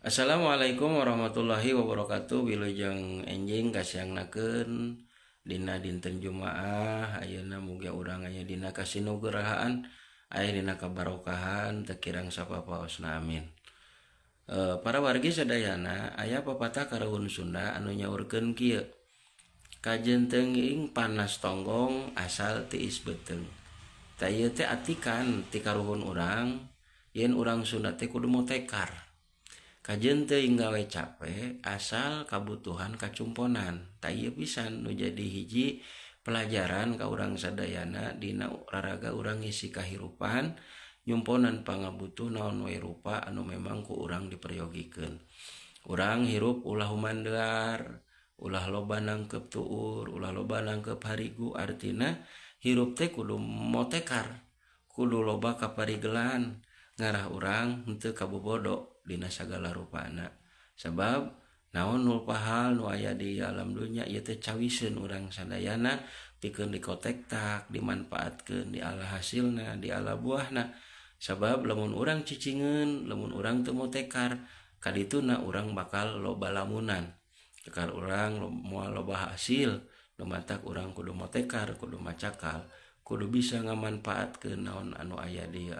Assalamualaikum warahmatullahi wabarakatuh. Wilujeng enjing kasiangnakeun dina dinten Jumaah ayeuna. Mugia urang aya dina kasinugrahaan, aya dina kabarokahan, teu kirang sapapaosna, amin. Para wargi sadayana, aya papatah karuhun Sunda anu nyaurkeun kieu: "Kajeun teuing panas tonggong, asal tiis beuteung." Tah, ieu teh atikan ti karuhun urang yen urang Sunda teh kudu motekar. Kajeun teuing gawe cape, asal kabutuhan kacumponan. Tah, ieu pisan nu jadi hiji pelajaran ka urang sadayana dina raraga urang ngisi kahirupan, nyumponan pangabutuh naon wae rupa anu memang ku urang diperyogikeun. Urang hirup ulah humandear, ulah loba nangkep tuur, ulah loba nangkep harigu. Artina hirup teh kudu motekar, kudu loba kaparigelan, ngarah urang henteu kabobodo dina sagala rupana. Sabab naon nu pahal nu aya di alam dunya ieu teh cawiseun urang sadayana pikeun dikotektak, dimanfaatkeun, diala hasilna, diala buahna. Sabab lamun urang cicingeun, lamun urang teu motekar, kadituna urang bakal loba lamunan, tekar urang moal loba hasil. Nu matak urang kudu motekar, kudu macakal, kudu bisa ngamanfaatkeun naon anu aya di